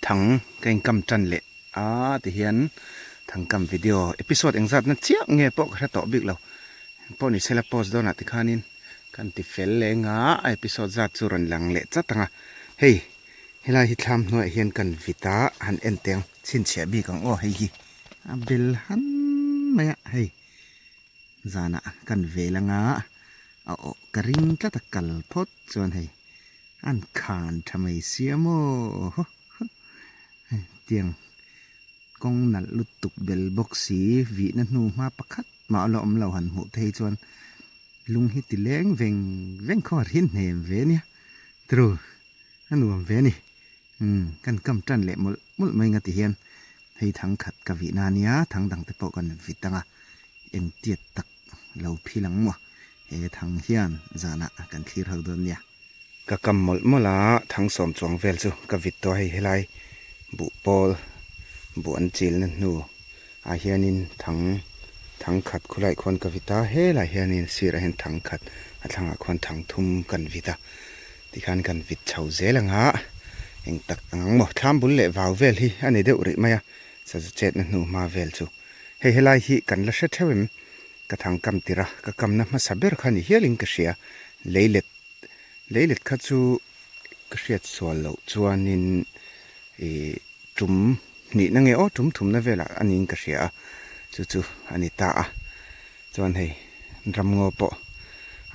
Thang ka inkam tan leh a ti hian thangkam video episode engzat na chiah nge pawh ka hre tawh bik lo. Engpawh ni sela post dawnah tikhanin kan ti fel leh eng a, a episode zat chu rawn lang leh chat ang a. Hei helai hi thlam hnuaiah hian kan vit a, han en teh ang chhinchhiah bik ang aw hei hi a bel han mai a hei. Zanah kan vel anga a awh ka ring tlat a kal phawt chuan hei an khan tha mai sia maw tiang kawng nalh lutuk bel bawk si vihna hnu hma pakhat mah la awm lo han hmuh phei chuan lung hi ti leng veng veng khaw a rin hnem ve nia tru a nuam ve a ni. Umm kan kam tan leh mawlh mawlh mai nga ti hian hei thang khat ka vih na ania thang dang te pawh kan vit anga engtiat tak lo phil ang maw he thang hian zanah kan thlir ho dawn nia. Ka kam mawlh mawlh a thang sawm chuang vel chu ka vit tawh a hei helai buh pawl buh an chil na hnu ah hianin thang thang khat khulai khuan ka vit a helai hianin sirah hian thang khat a thlangah khuan thang thum kan vit a. Tikhan kan vit chho zel ang a, eng tak ang ang maw? Thlam bul leh vau vel hi a ni deuh rih mai a, sazu chetna hnu hma vel chu. Hei helai hi kan la hre theuh em? Ka thang kam tir a, ka kamna hmasa ber kha ni hialin ka hria. Leilet, leilet kha chu ka hriat sual loh chuanin ih tum hnihna nge aw tum thumna velah a niin ka hria a, chu chu a ni ta a. Chuan hei ramngaw pawh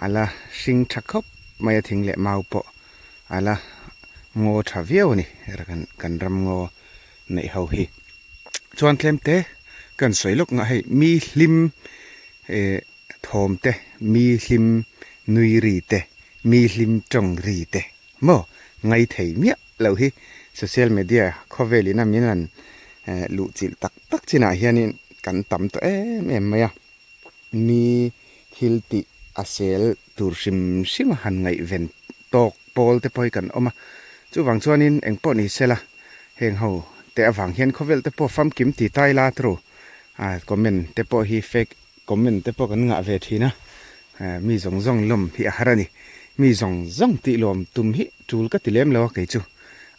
a la hring tha khawp mai a thing leh mau pawh a la ngaw tha viau a ni kan ramngaw neih ho hi. Chuan tlem te kan sawi lawk ngah hei mi hlim eh thawm te mi hlim nui ri te mi hlim tawng ri te maw ngai thei miah loh hi social media khawvel ina min han luh chilh tak tak chinah hianin kan tam tawh em em mai a, mi thil tih a sel tur hrim hrim a han ngaihven tawk pawl te pawh hi kan awm a, chuvang chuanin eng pawh ni sela heng ho te avang hian khawvel te pawh famkim ti tai la turu a comment te pawh hi fake comment te pawh kan ngah ve thin a, mi zawng zawng lawm hi a har a ni, mi zawng zawng tih lawm tum hi tul ka ti lem lo a kei chu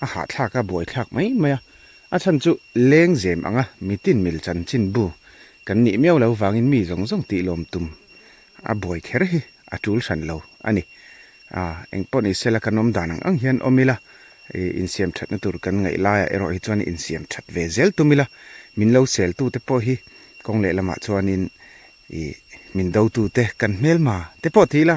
a hahthlak a buaithlak mai mai a, a chhan chu leng zem anga mitin mil chanchin bu kan nih miau lo vangin mi zawng zawng tih lawm tum a buai kher hi a tul hran lo a ni, a engpawh ni sela kan awm dan ang ang hian awm ila insiam thatna tur kan ngaih laiah erawh hi chuan insiam that ve zel tum ila min lo sel tute pawh hi Kawng lehlamah chuanin ih min dotute kan hmelma te pawh ti ila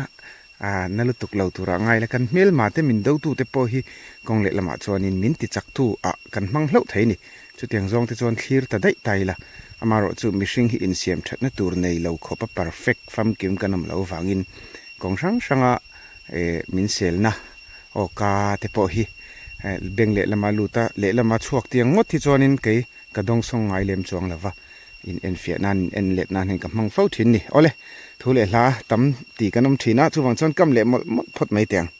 ah na lutuk lo turah ngai ila kan hmelma te min dotute pawh hi kawng lehlamah chuanin min ti chaktu ah kan hmang hlauh thei a ni. Chutiang zawng te chuan thlir ta daih ta ila amaherawh chu mihring hi insiam thatna tur nei lo khawpa perfect famkim kan awm loh avangin kawng hrang hranga eh min selna aw ka te pawh hi beng lehlama lut a lehlama chhuak tiang ngawt hi chuanin kei Ka dawngsawng ngai lem chuang lo va, in enfiah nan, in en let nan hian ka hmang fo thin ni. Awle, thu leh hla tam tih kan awm thin a, chuvang chuan kam leh mawlh mawlh phawt mai teh ang.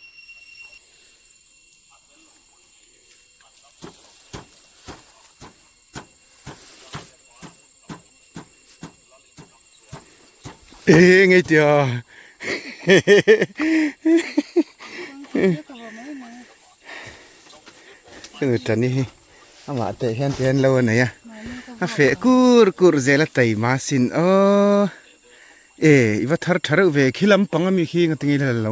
Ê ngei tia. Ka nu tani hi. Amah teh hian ti hian lo a nei a, a feh kur kur zel a taima sin aw e i va thar tha reuh ve khi lampang ami khi ngatinge ila la lo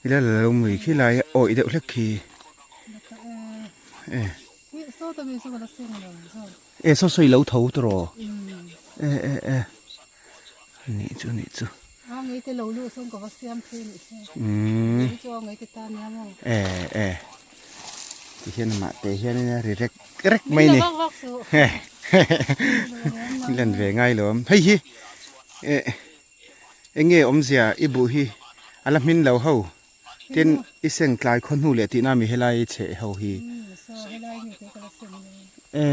ila la lo mui khi lai a awih deuh hlek khi e e saw saw i lo tho tawh e e e nih chu nih chu e e ti hian amah te hian in a ri rek rek mai ni lan ve ngai lo awm hei hi eh eng nge awmzia i buh hi a la hmin lo ho tin i seng tlai khaw hnu leh tihna mi helai chheh ho hi e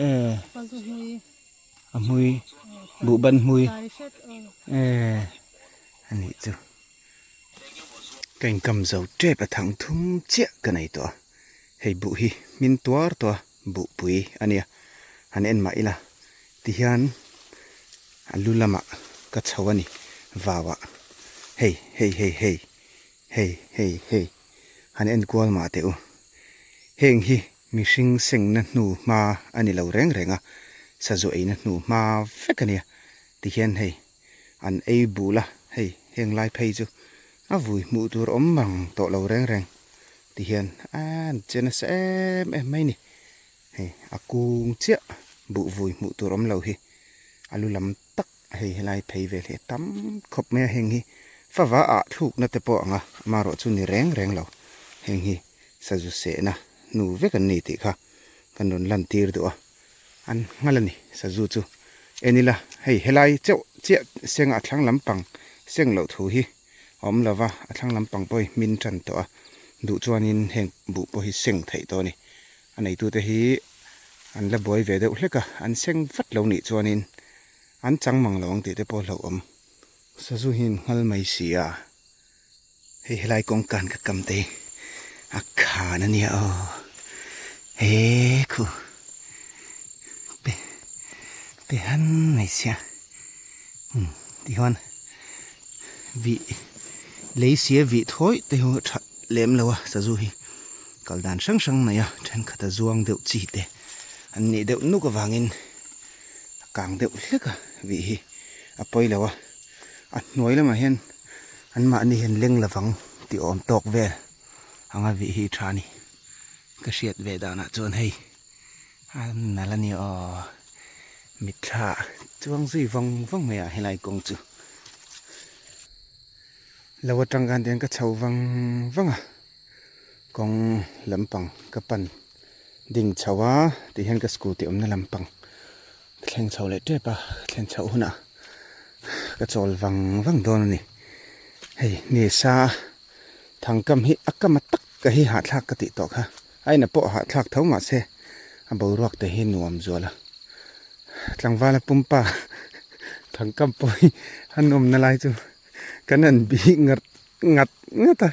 e a hmui buh ban hmui e a nih chu. Ka inkam zo tep a thang thum chiah ka nei tawh a, hei buh hi hmin tuar tawh a, buh pui a nia, han en mah ila tihian a lu lamah ka chho a ni vau ah hei hei hei hei hei hei hei han en kual mah teh u, heng hi. Mihring sengna hnu hma a ni lo reng reng a, sazu eina hnu hma vek a nia. Tihian hei an ei bul a, hei heng lai phei chu a vui hmuh tur awm mang tawh lo reng reng. Tihian an che nasa em em mai ni. Hei a kung chiah buh vui hmuh tur awm lo hi a lu lam tak hei helai phei vel hi a tam khawp mai a, heng hi fava ah thlukna te pawh ang a, amaherawh chu ni reng reng lo. Heng hi sazu sehna hnu vek an ni tih kha kan rawn lan tir duh a, an nghal a ni sazu chu. En ila hei helai cheuh chiah seng a thlang lampang seng loh thu hi a awm lo va, a thlang lampang pawh hi hmin tan tawh a, duh chuanin heng buh pawh hi seng theih tawh a ni. A neitute hi an la buai ve deuh hlek a, an seng vat lo nih chuanin an chang mang lo ang tih te pawh hlauhawm. Sazu hi an nghal mai si a. Hei helai kawngkan ka kam te hi a khan a nia aw he khu pe pe han mai sia umm tichuan vih lei sia vih thawi te hi tha lem lo a sazu hi kal dan hrang hrang nei a thenkhat a zuang deuh chi te an nih deuh nuk avangin a kang deuh hlek a vih hi a pawi lo a. A hnuai lamah hian an mahni hian leng lovang tih awm tawk vel anga vih hi tha a ni. Ka hriat ve danah chuan hei a nalh a ni aw mitthla chuang zui vawng vawng mai a helai kawng chu. Lo atang khan tiang ka chho vang vang a kawng lampang ka pan ding chho a ti hian ka scooty awmna lampang. Ka thleng chho leh tep a, ka thlen chhoh hunah ka chawl vang vang dawn a ni. Hei nisa thangkam hi a kama tak ka hi hahthlak ka tih tawh kha, a ina pawh hahthlak tho mahse a boruak te hi nuam zual a. Tlangvala pumpa thangkam pawh hi a nawmna lai chu kan han bih ngat ngat ngat a,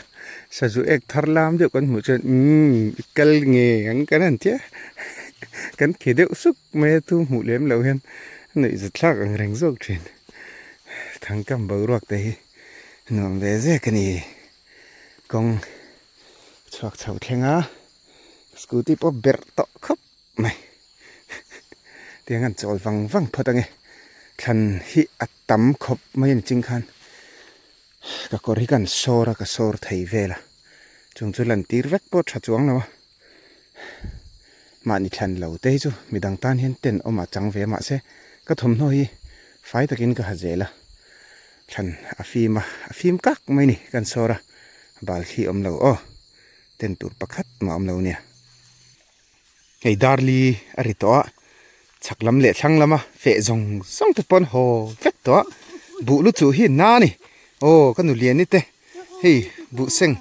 sazu ek thar lam deuh kan hmuh chuan umm i kal nge ang kan han tia kan khi deuh suk mai a tu hmuh lem loh hian a nuih za thlak ang reng zawk thin thangkam boruak te hi nuam ve zek a ni kawng chhuak chho thleng a scooty pawh berh tawh khawp mai tiang an chawl vang vang phawt ange thlan hi a tam khawp mai a ni ching khan. Ka kawr hi kan sawr a, ka sawr thei vel a, chung chu lan tir vek pawh tha chuang lo a, mahni thlan lo te hi chu midang tan hian ten awm a chang ve a mahse ka thawmhnaw hi fai takin ka ha zel a, thlan a fim a, a fim kak mai ni kan sawr a, bal khi awm lo aw, ten tur pakhat mah awm lo nia. Hei darli a ri tawh a, chhak lam leh thlang lama feh zawng zawng te pawh an haw vek tawh a, buh lu chuh hi na a ni, aw ka nu liani te hei buh seng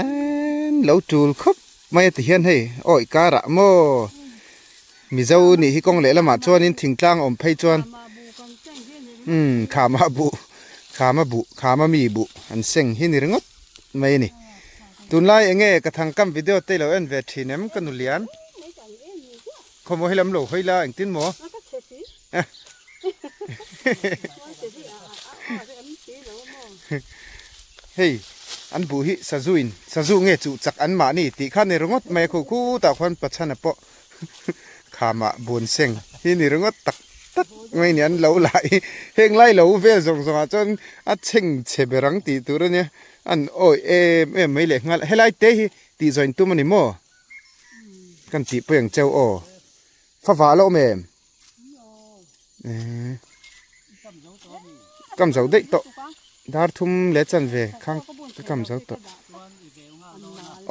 an lo tul khawp mai a ti hian hei awi karah maw Mizo nih hi kawng leh lamah chuanin thingtlang awm phei chuan umm khama buh khama buh khama mi buh an seng hi ni ringawt mai a ni. Tunlai enge ka thangkam video te ilo en ve thin em ka nu lian? Khawmaw hi lam lo hawi la engtin maw? Hei an buh hi sazu in sazu nge chuh chak an mahni tih kha ni ringawt mai a khu khutah khuan pachhana pawh Khamah bun seng hi ni ringawt tak tak mai ni an lo lah hi heng lai lo vel zawng zawngah chuan a chheng chhe ber ang tih tur a nia an awi em em mai leh nghal helai te hi tih zawin tum a ni maw kan tih pawih ang cheu aw favah a la awm em eee kam zo daih tawh dar thum leh chan ve khang ka kam zo tawh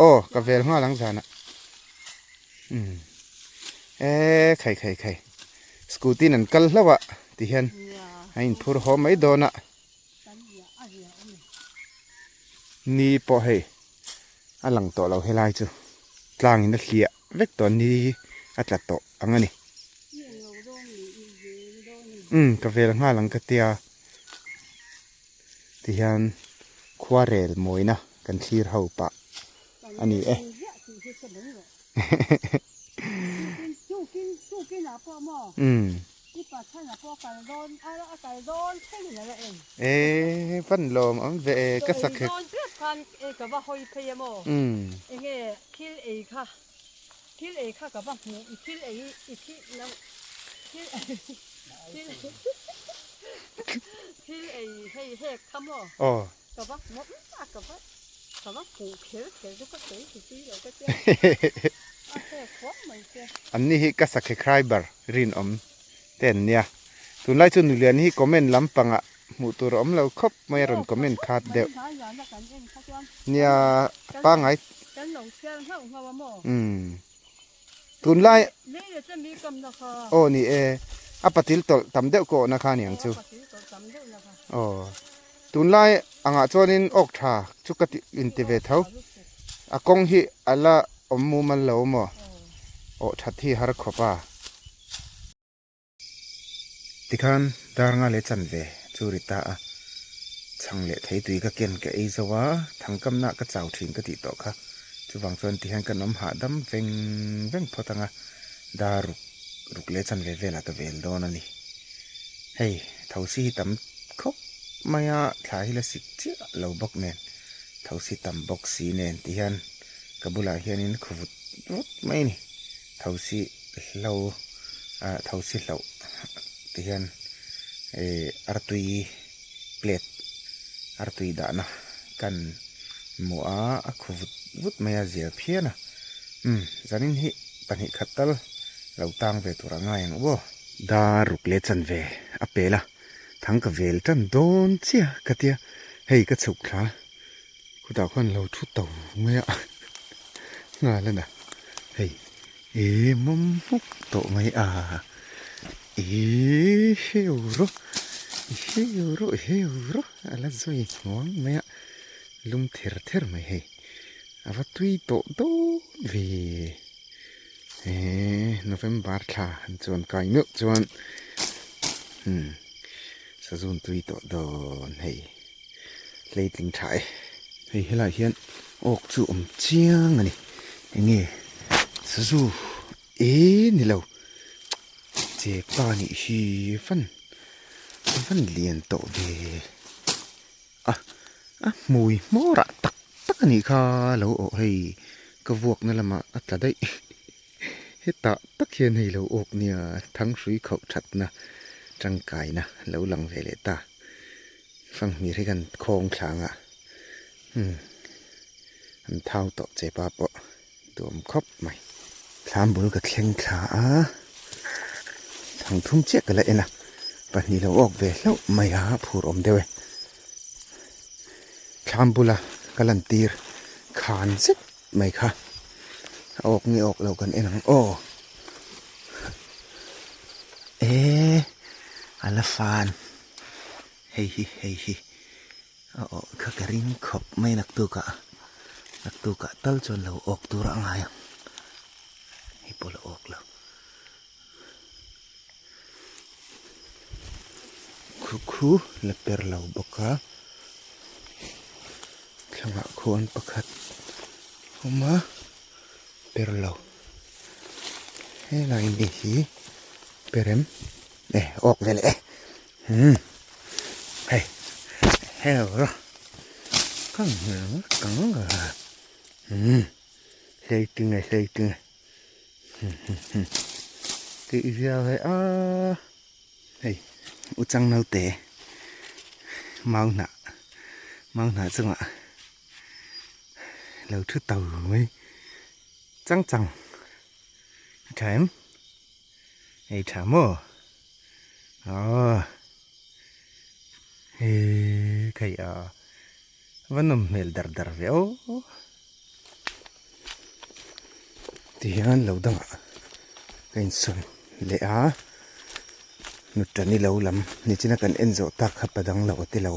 aw ka vel nghal ang zanah. Umm e khai khai khai scooty in an kal hlauh a ti hian a in phur haw mai dawn a ni pawh hei a lang tawh lo helai chu tlang in a hliah vek tawh ni a tla tawh ang a ni umm ka vel nghal ang ka tia ti hian khuarel mawina kan thlir ho pah a ni e. E van lawm awm ve e ka sak hek. Thil ei kha ka va hmuh i thil ei i thil lo thil thil thil ei hei hek kha maw aw ka va hmuh a ka va ka va hmuh kher kher chu ka sawi ti tui lo ka tia a hek huam mai che. An ni hi ka sakhe-khrai ber rinawm te an nia. Tunlai chu Nulian hi comment lampangah hmuh tur a awm lo khawp mai a rawn comment khat deuh. Nia pangai. Umm tunlai aw ni e a patil tawlh tam deuh ka awhna kha aniang chu aw tunlai angah chuanin awk tha chu ka ti inti ve tho a kawng hi a la awm mumal lo maw awh that hi har khawp a. Tikhan dar nga leh chanve chu ri ta a, chhang leh thei tui ka ken ka ei zo a, thangkamna ka chau thin ka tih tawh kha. Chuvang chuan tihian kan awm hahdam veng veng phawt ang a, dar ruk ruk leh chanve velah ka vel dawn a ni. Hei thosi hi tam khawp mai a, thla hi la sik chiah lo bawk nen, thosi tam bawk si nen tihian ka bulah hianin khaw vut vut mai a ni. Thosi hlo ah thosi hloh ti hian ih artui plate artui dahna kan hmu a a khu vut vut mai a zia phian a umm zanin hi pahnih khat tal lo tang ve tur a ngai ang aw. Dar ruk leh chanve a pel a thang ka vel tan dawn chiah ka tia hei ka chhuk thla. Khutah khuan lo thu to mai a nghal a na hei ih mawm hmuk tawh mai a ih heu rawh heu rawh heu rawh a la zawi hnuang mai a lum ther ther mai hei a va tui tawh dawn ve eh November thla an chuan kai meuh chuan umm sazun tui tawh dawn hei. Hleitling tha e. Hei helaiah hian awk chu awm chiang a ni. Enge sazu e ni lo che pa nih hi van van lian tawh ve a a hmui hmawr ah tak tak a nih kha lo awh hei ka vuak na lamah a tla daih hetah tak hian hei lo awk nia thanghrui khauh thatna tangkaina lo lang ve leh ta. Fanghmir hi kan khawng thlang a umm an thau tawh che pa pawh duhawm khawp mai. Thlam bul ka thleng thla a thang thum chiah ka la en a pahnih lo awk ve hlauh mai a phur awm deuh e. Thlam bula ka lan tir khan zet mai kha a awk nge awk lo kan en ang aw e a la fan. Hei hi hei hi a awh kha ka ring khawp mai naktukah naktukah tal chuan lo awk tur a ngai ang hei pawh la awk lo khu khu la per lo bawk a thlangah khuan pakhat a awm a per lo helai mi hi perem. E awk ve leh e umm hei heo rawh kang kang umm hlei tinge hlei tinge tih viau he a hei u chang naute mau hnah mau hnah chungah lo thu tau mai chang chang a tha em. Hei tha maw aw hei khai a va nawm hmel dar dar ve aw tihian lo dangah ka insawn leh a nutani lo lam nichina kan en zawh tak kha pa dang lo a ti lo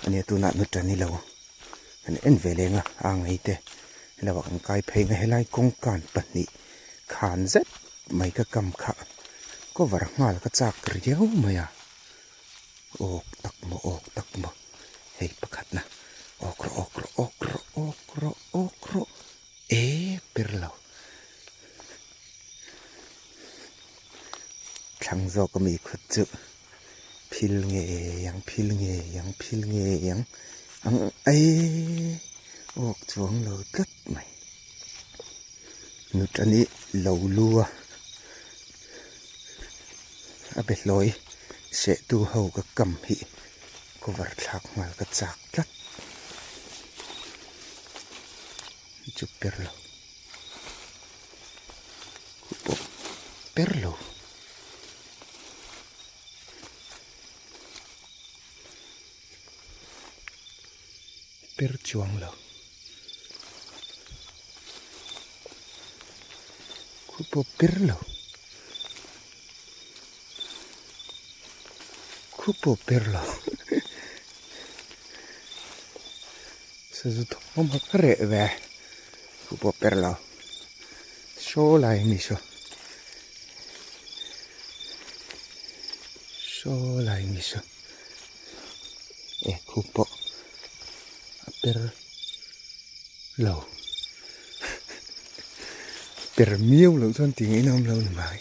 ania tunah nutani lo kan en ve leng a a ngei te helaw ah kan kai phei ang a helai kawngkan pahnih. Khan zet mai ka kam kha cover nghal ka chak riau mai a, awk tak maw awk tak maw hei pakhatna awk rawh awk rawh awk rawh awk rawh awk rawh e per lo thlang zawk ami khut chu phil ngei ang phil ngei ang phil ngei ang ang e awk chuang lo tlat mai. Nutani lo lu a, a be hlawi seh tu ho ka kam hi cover thlak nghal ka chak tlat chu per lo khu pawh per lo. Per chuang lo. Khu pawh per lo. Khu pawh per lo. Sazu thawm a ka reh ve. Khu pawh per lo. Saw lai a ni saw. Saw lai a ni saw. E khu pawh a per lo per miau loh chuan tih ngaihna awm lo ni mai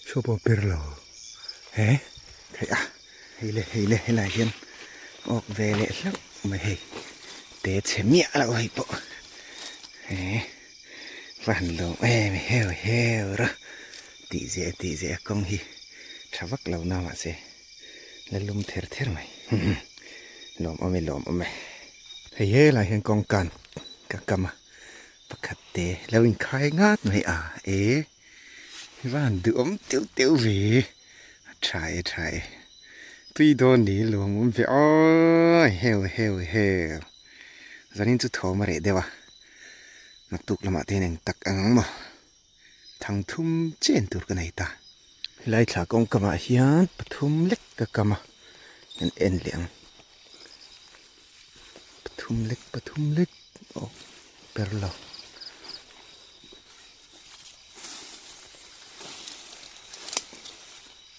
saw pawh a per lo he theih a hei le hei le helai hian awk ve leh hlauh mai hei te chhe miah loh hei pawh he va han lo em heu heu ra tih zeh tih zeh a kawng hi tha vak lo na mahse. La lum ther ther mai lawm awm e lawm awm e hei helai hian kawngkan ka kam a pakhat te lo inkhai ngat mai a e van duhawm teuh teuh ve a tha e tha e tui dawn ni lawm awm ve aw heu heu heu zanin chu thawm a reh deuh a naktuk lamah te hian eng tak ang ang maw. Thang thum chen tur ka nei ta. Helai thla kawng kamah hian pathum lek ka kam a, kan en leh ang. Pathum lek pathum lek aw ber lo.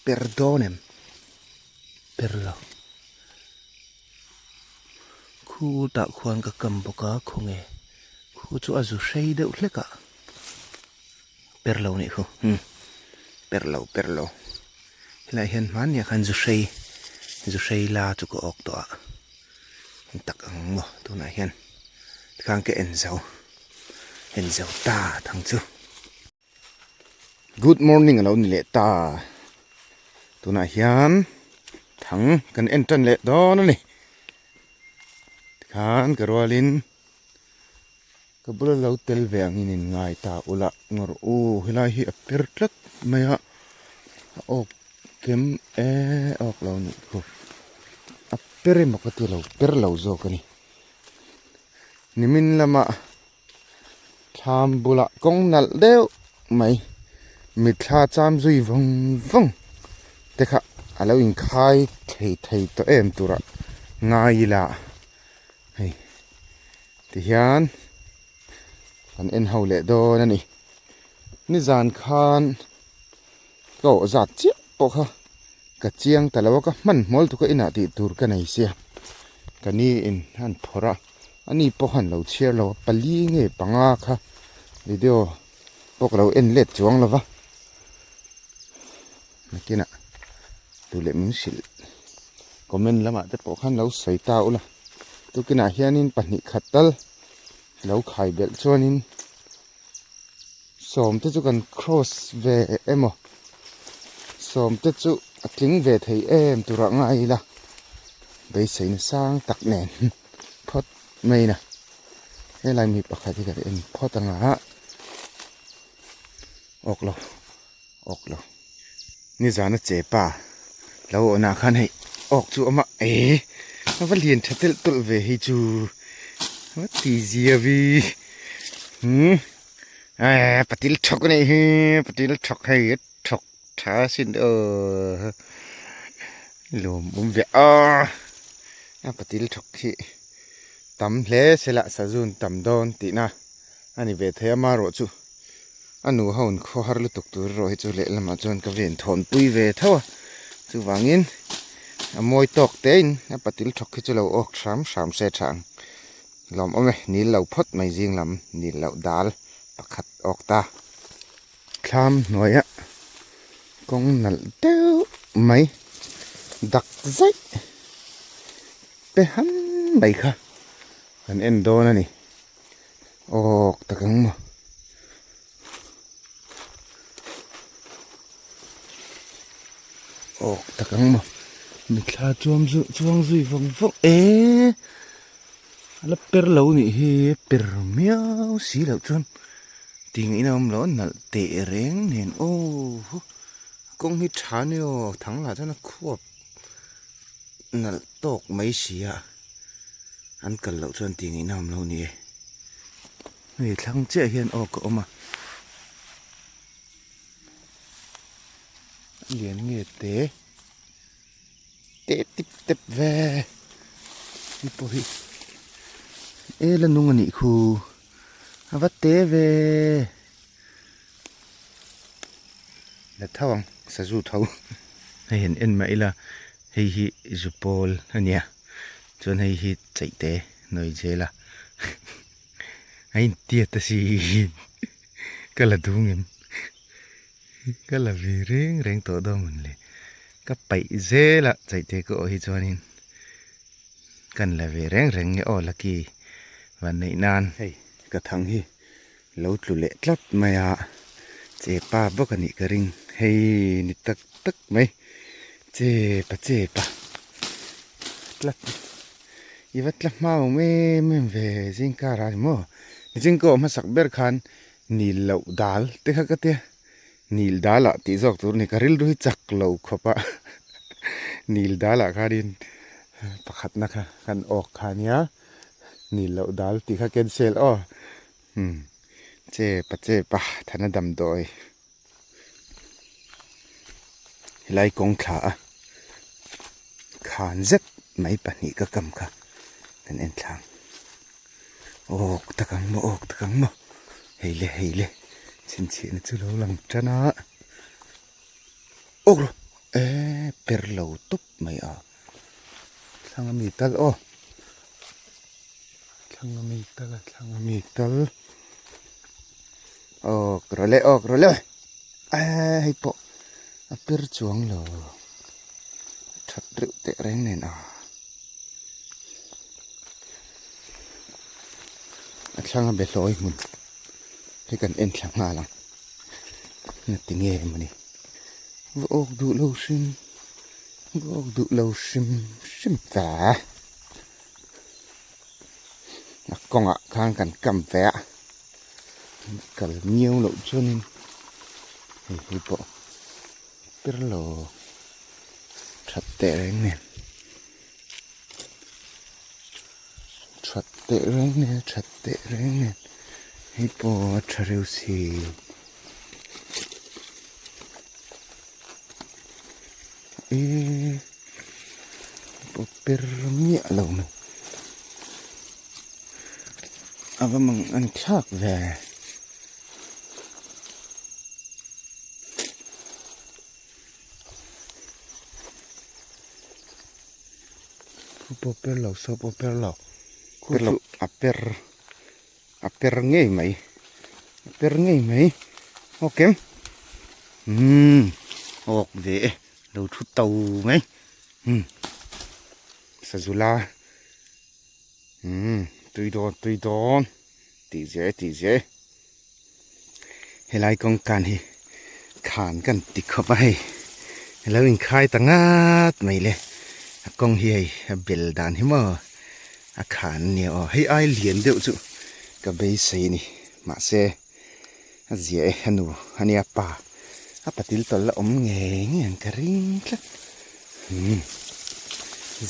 Per dawn em? Per lo. Khu tah khuan ka kam bawk a khawnge khu chu a zu hrei deuh hlek a per lo nih khu umm per lo per lo helaiah hian hmanniah khan zu hrei zu hrei la chu ka awk tawh a heng tak ang maw tunah hian tikhan ka en zo en zo ta thang chu. Good morning alo ni leh ta tunah hian thang kan en tan leh dawn a ni tikhan ka rualin ka bula lo tel ve angin in ngai ta ula ngawr u helai hi a per tlat mai a a awk kem e awk lo nih khu a per emaw ka ti lo per lo zawk a ni nimin lamah. Thlam bulah kawng nalh deuh mai mitthla cham zui vawng vawng te kha a lo inkhai thei thei tawh em turah ngai ila hei tihian kan en ho leh dawn a ni nizan khan ka awh zat chiah pawh kha ka chiang ta lo a ka hmanhmawlh lutuk a inah tih tur ka nei sia ka ni in a han phawrh a. Ani pawh khan lo chhiar lo a, pali nge panga kha video pawh ka lo en let chuang lo va, nakinah duh leh min hrilh comment lamah te pawh khan lo sawi ta ula, tukinah hianin pahnih khat tal lo khai belh chuanin sawm te chu kan cross ve emaw sawm te chu a tling ve thei em turah ngai ila beiseina sang tak nen. Phawt mai na helai mi pakhat hi kan en phawt ang a awk lo awk lo nizan a che pa lo awh nah khan hei awk chu a awm a eh a va lian tha telh tawlh ve hei chu a ti zia vi hmm eh patil thawk a nih hi patil thawk hei a thawk tha asin aw lawm awm ve a a patil thawk hi tam hle sela sazun tam dawn tihna a ni ve thei a marawh chu a nu ho in khaw har lutuk tur erawh hi chu lehlamah chuan ka ven thawn pui ve tho a chuvangin a mawi tawk te in a patil thawk hi chu lo awk hram hram se tha ang lawm awm e nil lo phawt mai zing lam nil loh dal pakhat awk ta. Thlam hnuaia kawng nalh deuh mai dak zaih te han mai kha kan en dawn a ni awk tak ang maw. Awk tak ang maw mitthla chuam zu chuang zui vawng vawng e a la per lo nih hi per miau si loh chuan tih ngaihna awm lo a nalh teh reng nen aw hu kawng hi tha nia aw thang lah chuan a khuap nalh tawk mai si a an kal loh chuan tih ngaihna awm lo ni e hei thlang chiah hian awk a awm a. A lian nge te teh tip tep ve hei pawh hi e la nung a nih khu a va te ve la tho ang sazu tho hei han en mah ila hei hi zupawl a nia chuan hei hi chaih te nawi zel a a intiat a si ka la dung em. Ka la ve reng reng tawh dawn mawn le. Ka paih zel a chaihte ka awh hi chuanin kan la ve reng reng nge aw lucky van neih nan. Hei ka thang hi lo tlu leh tlat mai a, che pa bawk a nih ka ring. Hei ni tak tak mai che pa che pa tlat i va tla hma awm em em ve zingkar a ni maw. Zingka awm hmasak ber khan Nil loh dal te kha ka tia, nil dal ah tih zawk tur a ni, ka rilru hi chak lo khawp a, nil dal ah khanin pakhatna kha kan awk kha ania, nil loh dal tih kha cancel aw, umm chepa chepa thana damdawi helai kawng thla a khan zet mai pahnih ka kam kha kan en thlang. Awk tak ang maw awk tak ang maw hei le hei le chhinchhiahna chu lo lang tan a awk rawh eee per lo tawp mai a thlang ami tal aw thlang ami tal a thlang ami tal awk rawh le awk rawh le eee hei pawh a per chuang lo that reuh teh reng nen a. A thlanga be hlawi hmun hi kan en thla nghal ang engati nge mawni va awk duh lo hrim va awk duh lo hrim hrim ta a kawngah khan kan kam ve a kal miau loh chuanin hei hi pawh per lo that teh reng nen. That teh reng nen that teh reng nen hei pawh a tha reuh si eee pawh per miah lo mai a va mang an thlak ve. Pawh per lo saw pawh per lo per lo a per a per ngei mai a per ngei mai awk em umm awk ve e lo thu to mai umm sazula umm tui dawn tui dawn tih zel tih zel. Helai kawngkan hi khan kan ti khawp a hei alo inkhai ta ngat mai le a kawng hi hei a bel dan hi maw a khan a nia aw hei ai lian deuh chu ka beisei a ni mahse a zia e a nu a nia pa a patil tawlh la awm ngei ngei ang ka ring tlat umm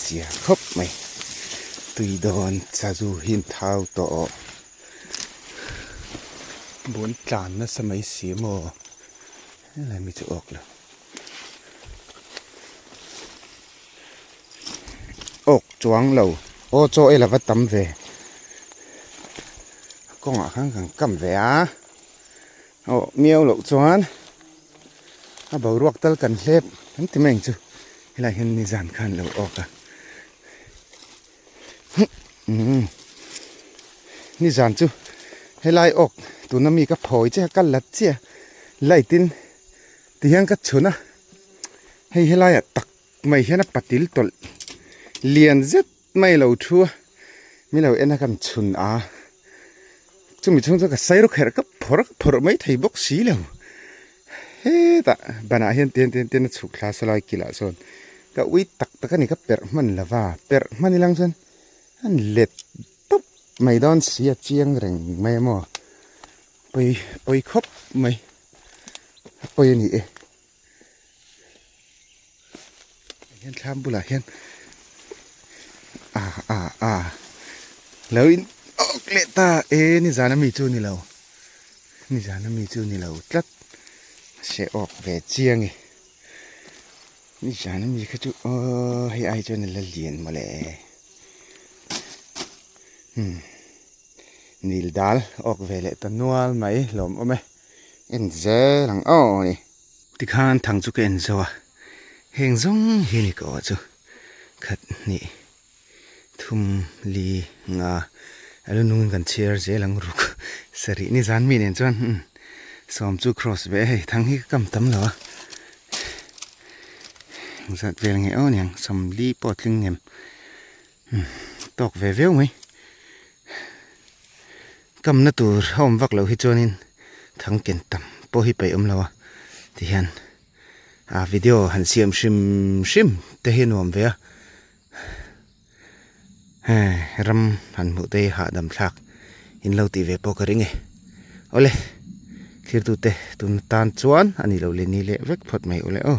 zia khawp mai tui dawn sazu hi an thau tawh. Bun tlan nasa mai si maw helai mi chu awk lo awk chuang lo aw chaw ei lova tam ve kawngah khan kan kam ve a aw miau loh chuan a boruak tal kan hlep kan ti mai ang chu helai hian nizan khan lo awk a. Nizan chu helai awk tuna mi ka phawi che a ka la chiah a light in ti hian ka chhun a hei helaiah tak mai hian a patil tawlh lian zet mai a lo thu a mi lo en a kan chhun a chumi chhung chuan ka sai rawk herh ka phawrh phawrh mai thei bawk si lo. Hetah banah hian tian tian tian a chhuk thla salai kilah sawn ka ui tak tak a ni ka perh hman lo va perh hman ilang chuan an let tawp mai dawn si a chiang reng mai a maw pawi pawi khawp mai a pawi a ni e hian thlam bulah hian a a a lo in awk leh ta e nizan ami chu ni lo nizan ami chu ni lo tlat se awk ve chiang e nizan ami kha chu aw hei ai chuan a la lian mawle hmm nil dal awk ve leh ta nual mai hlawm awm e en zel ang aw ni. Tikhan thang chu ka en zo a, heng zawng hi ni ka aw chu khat hnih thum li nga a lu nungin kan chhiar zel ang ruk sarih ni zan mi nen chuan umm sawm chu cross ve a hei thang hi ka kam tam lo a zat vel nge aw niang sawm li pawh a tling ngem umm tawk ve viau mai Kamna tur a awm vak loh hi chuanin thang ken tam pawh hi peih awm lo a tihian a video han siam hrim hrim te hi a nuam ve a hei ram han hmuh te hi hahdam thlak in lo tih ve pawh ka ring e awle thlir tute tun tan chuan a ni lo leh ni leh vek phawt mai awle aw.